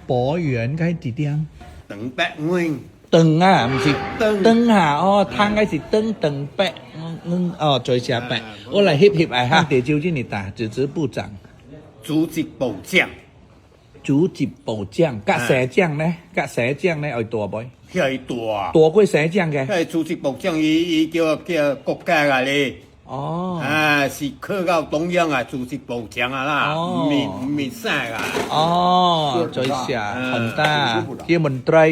博元该几点？长伯远，长啊，毋是长长啊，哦，汤该是长长伯，嗯哦，做下伯，我来翕翕来哈。地究竟你大组织部长、组织部长，组织部长，甲社长呢？甲社长呢？爱大无？遐大，大过社长嘅。遐组织部长伊伊叫叫国家啊咧，哦啊是靠到中央啊，组织部长啊啦，毋是毋是啥啊。 哦，做下很大，ជាមន្ត្រី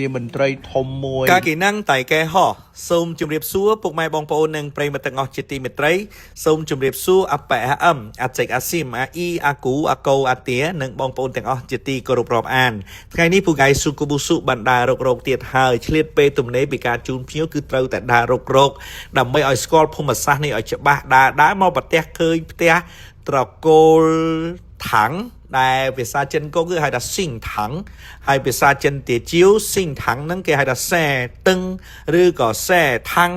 ជាមន្ត្រីធំមួយ កាគីណាំងតៃកែហោសូមជម្រាបសួរពុកម៉ែបងប្អូននិងប្រិយមិត្តទាំងអស់ជាទីមេត្រីសូមជម្រាបសួរអប៉ែអឹមអាចេកអាស៊ីមអាអ៊ីអាគូអាកោអាទានិងបងប្អូនទាំងអស់ជាទីគោរពរាប់អានថ្ងៃនេះពូកៃស៊ូកូប៊ូស៊ូបានដើររករោគទៀតហើយឆ្លៀតពេលទំនេរពីការជូនភ្ញៀវគឺត្រូវតែដើររករោគដើម្បីឲ្យស្គាល់ភូមិសាស្ត្រនេះឲ្យច្បាស់ដើរដើរមកប្រទះឃើញផ្ទះត្រកូលถังដែលភាសាចិនកុងគឺហៅថាស៊ីងถัងហើយភាសាចិនទាជាវស៊ីងถัងហ្នឹងគេហៅថាសែតឹងឬក៏សែថាំង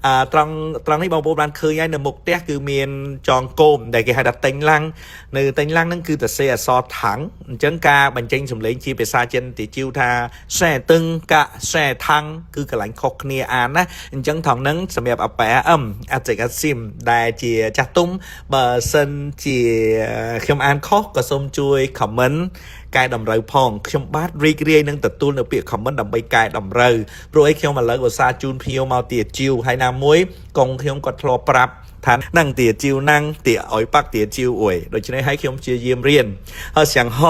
អាត្រង់ត្រង់នេះបងប្អូនបានឃើញហើយនៅមុខផ្ទះគឺមានចងគោមដែលគេហៅថាតេងឡាំងនៅតេងឡាំងហ្នឹងគឺតសេអក្សរถัងអញ្ចឹងការបញ្ចេញសម្លេងជាភាសាចិនទាជាវថាសែតឹងកៈសែថាំងគឺកន្លែងខុសគ្នាអានណាអញ្ចឹងថងហ្នឹងសម្រាប់អប៉ែអឹមអាចេកអាស៊ីមដែលជាចាស់ទុំបើសិនជាខ្ញុំអានខុសក៏សូមជួយ comment កែតម្រូវផងខ្ញុំបាទរីករាយនឹងទទួលនៅពាក្យ comment ដើម្បីកែតម្រូវព្រោះអីខ្ញុំឥឡូវឧស្សាហ៍ជូនភ្ញៀវមកទាជីវហើយណាមួយកងខ្ញុំគាត់ធ្លាប់ប្រាប់ថានឹងទាជីវណាំងទាឲ្យប៉ាក់ទាជីវអួយដូច្នេះហើយខ្ញុំព្យាយាមរៀនហើយសៀងហ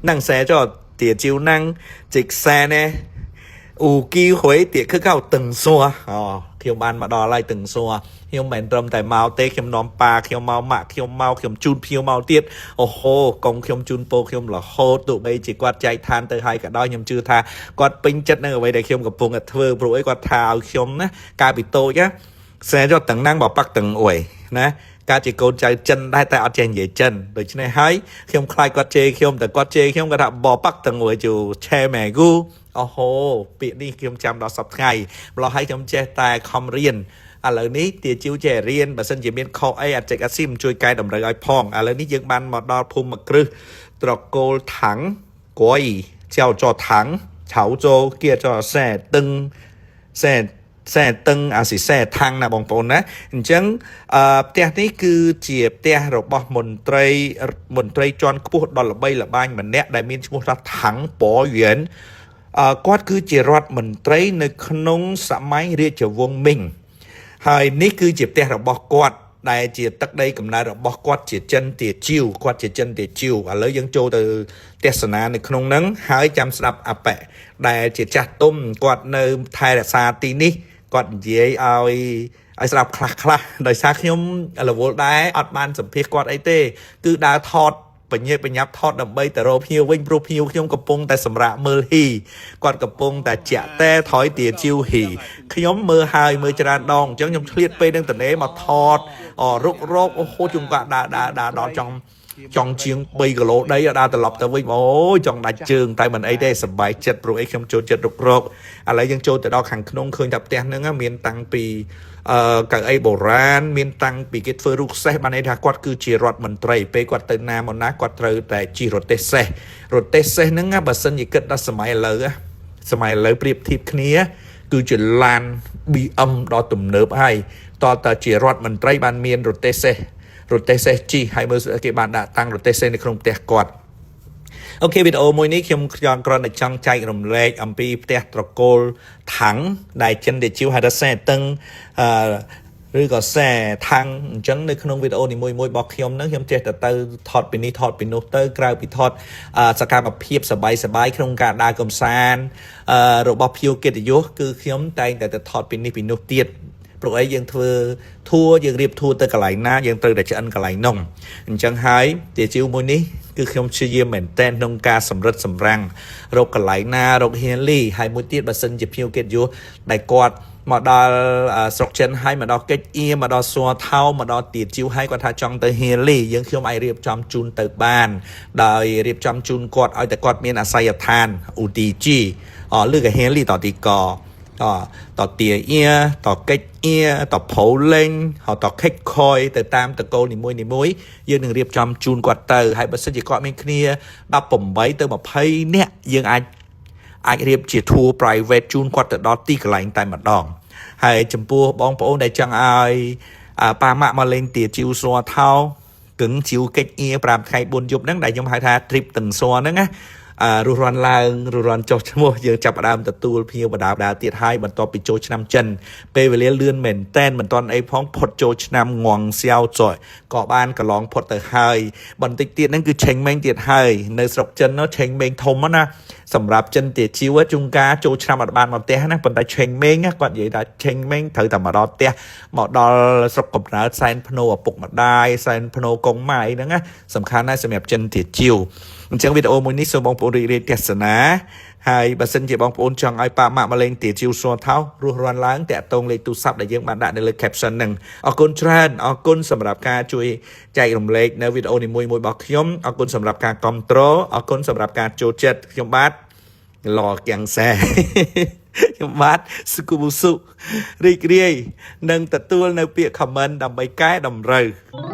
នឹងសែចោទាជីវណាំងจิกសែណែ អ៊ូគីហុយទៀគឺកៅតឹងសួរអូខ្ញុំបានមកដល់ហើយតឹងសួរខ្ញុំមិនមែនត្រឹមតែមកទេខ្ញុំនាំប៉ាខ្ញុំមកម៉ាក់ខ្ញុំមកខ្ញុំជូនភ្ញៀវមកទៀតអូហូកុងខ្ញុំជូនពោខ្ញុំរហូតទោះបីជាគាត់ចែកឋានទៅហើយក៏ដោយខ្ញុំជឿថាគាត់ពេញចិត្តនឹងអ្វីដែលខ្ញុំកំពុងតែធ្វើព្រោះអីគាត់ថាឲ្យខ្ញុំណាកាលពីតូចណាសែយកតឹងណាំងបប៉ាក់តឹងអួយណាកាលជាកូនចៅចិនដែរតែអត់ចេះនិយាយចិនដូច្នេះហើយខ្ញុំខ្លាចគាត់ជេរខ្ញុំតែគាត់ជេរខ្ញុំគាត់ថាបប៉ាក់តឹងអួយជូឆេម៉ែគូអូហូពាក្យនេះខ្ញុំចាំដល់សប្តាហ៍ថ្ងៃម្ល៉េះហើយខ្ញុំចេះតែខំរៀនឥឡូវនេះទាជីវចេះរៀនបើសិនជាមានខុសអីអាចិកអាស៊ីមជួយកែតម្រូវឲ្យផងឥឡូវនេះយើងបានមកដល់ភូមិគ្រឹះត្រកូលถัងកុយចៅចោถัងឆៅជោគៀចោសែតឹងសែសែតឹងអាស៊ីសែថាំងណាបងប្អូនណាអញ្ចឹងអឺផ្ទះនេះគឺជាផ្ទះរបស់មន្ត្រីមន្ត្រីជាន់ខ្ពស់ដ៏ល្បីល្បាញម្នាក់ដែលមានឈ្មោះថាถัងប៉យឿនអឺគាត់គឺជារដ្ឋមន្ត្រីនៅក្នុងសម័យរាជវង្សមីងហើយនេះគឺជាផ្ទះរបស់គាត់ដែលជាទឹកដីកំណើតរបស់គាត់ជាចិនទាជីវគាត់ជាចិនទាជីវឥឡូវយើងចូលទៅទស្សនានៅក្នុងហ្នឹងហើយចាំស្ដាប់អបៈដែលជាចាស់ទុំគាត់នៅថែរក្សាទីនេះគាត់និយាយឲ្យឲ្យស្ដាប់ខ្លះខ្លះដោយសារខ្ញុំរវល់ដែរអត់បានសម្ភាសគាត់អីទេគឺដើរថតបញ្ញាបញ្ញាប់ថតដើម្បីទៅរកភ្ញៀវវិញព្រោះភ្ញៀវខ្ញុំកំពុងតែសម្រាកមើលហ៊ីគាត់កំពុងតែចាក់តែថយទាជីវហ៊ីខ្ញុំមើលហើយមើលច្រើនដងអញ្ចឹងខ្ញុំឆ្លៀតពេលនឹងតនេមកថតអរុករោគអូហូជុំគាត់ដើរដើរដើរដល់ចង់ចង់ជាង3គីឡូដីដើរត្រឡប់ទៅវិញអូយចង់ដាច់ជើងតែមិនអីទេសប្បាយចិត្តព្រោះអីខ្ញុំចូលចិត្តរុករោគឥឡូវយើងចូលទៅដល់ខាងក្នុងឃើញថាផ្ទះហ្នឹងមានតាំងពីអឺកៅអីបុរាណមានតាំងពីគេធ្វើរូបសេះបានន័យថាគាត់គឺជារដ្ឋមន្ត្រីពេលគាត់ទៅណាមកណាគាត់ត្រូវតែជិះរទេះសេះរទេះសេះហ្នឹងបើសិនជាគិតដល់សម័យឥឡូវសម័យឥឡូវប្រៀបធៀបគ្នា គឺជាឡាន BM ដ៏ទំនើបហើយតើតើជារដ្ឋមន្ត្រីបានមានរទេះសេះរទេះសេះជិះហើយមើលគេបានដាក់តាំងរទេះសេះនៅក្នុងផ្ទះគាត់ OK វីដេអូមួយនេះខ្ញុំចង់គ្រាន់តែចង់ចែករំលែកអំពីផ្ទះត្រកូលถัងដែលចិនដែលជាវហៅថាសែតឹងអឺឬក៏សែថាំងអញ្ចឹងនៅក្នុងវីដេអូនីមួយៗរបស់ខ្ញុំហ្នឹងខ្ញុំចេះតែទៅថតពីនេះថតពីនោះទៅក្រៅពីថតសកម្មភាពសប្បាយសប្បាយក្នុងការដើរកំសាន្តរបស់ភ្ញៀវកិត្តិយសគឺខ្ញុំតែងតែទៅថតពីនេះពីនោះទៀតព្រោះអីយើងធ្វើធួយើងរៀបធួទៅកន្លែងណាយើងត្រូវតែឆ្អិនកន្លែងនោះអញ្ចឹងហើយទាជីវមួយនេះគឺខ្ញុំព្យាយាមមែនតែនក្នុងការសម្រិតសម្រាំងរកកន្លែងណារកហ៊ានលីហើយមួយទៀតបើសិនជាភ្ញៀវកិត្តិយសដែលគាត់មកដល់ស្រុកចិនហើយមកដល់កិច្ចអៀមកដល់សួរថោមកដល់ទាជីវហើយគាត់ថាចង់ទៅហ៊ានលីយើងខ្ញុំអាចរៀបចំជូនទៅបានដោយរៀបចំជូនគាត់ឲ្យតែគាត់មានអាសយដ្ឋាន UTG អឬក៏ហ៊ានលីតទីក តតទាអៀតកិច្ចអៀតផូលេងហតខិចខយទៅតាមតកូលនីមួយនីមួយយើងនឹងរៀបចំជូនគាត់ទៅហើយបើសិនជាគាត់មានគ្នា18ទៅ20នាក់យើងអាចអាចរៀបជា tour private ជូនគាត់ទៅដល់ទីកន្លែងតែម្ដងហើយចំពោះបងប្អូនដែលចង់ឲ្យប៉ាម៉ាក់មកលេងទាជីវសួរថោកឹងជីវកិច្ចអៀ5ថ្ងៃ4យប់ហ្នឹងដែលខ្ញុំហៅថា trip តឹងសួរហ្នឹងណាអឺរស់រាន់ឡើងរស់រាន់ចុះឈ្មោះយើងចាប់ផ្ដើមទទួលភ្ញៀវបដាបដាទៀតហើយបន្ទាប់ពីចូលឆ្នាំចិនពេលវេលាលឿនមែនតែនមិនតាន់អីផងផុតចូលឆ្នាំងងសៀវចុយក៏បានកន្លងផុតទៅហើយបន្តិចទៀតហ្នឹងគឺឆេងមេងទៀតហើយនៅស្រុកចិននោះឆេងមេងធំណាសម្រាប់ចិនទាជីវជួនកាលចូលឆ្នាំអត់បានមកផ្ទះណាប៉ុន្តែឆេងមេងគាត់និយាយថាឆេងមេងត្រូវតែមកដល់ផ្ទះមកដល់ស្រុកកំណើតសែនភ្នោឪពុកម្ដាយសែនភ្នោកងម៉ាយហ្នឹងណាសំខាន់ណាស់សម្រាប់ចិនទាជីវអញ្ចឹងវីដេអូមួយនេះសូមបងប្អូនរីករាយទស្សនាហើយបើសិនជាបងប្អូនចង់ឲ្យប៉ាម៉ាក់មកលេងទាជីវសួរថោរស់រាន់ឡើងតាក់ទងលេខទូរស័ព្ទដែលយើងបានដាក់នៅលើ caption ហ្នឹងអរគុណច្រើនអរគុណសម្រាប់ការជួយចែករំលែកនៅវីដេអូនីមួយៗរបស់ខ្ញុំអរគុណសម្រាប់ការគ្រប់គ្រងអរគុណសម្រាប់ការចូលចិត្តខ្ញុំបាទឡកៀងសែខ្ញុំបាទសុគូប៊ូសុរីករាយនឹងទទួលនៅពាក្យ comment ដើម្បីកែតម្រូវ។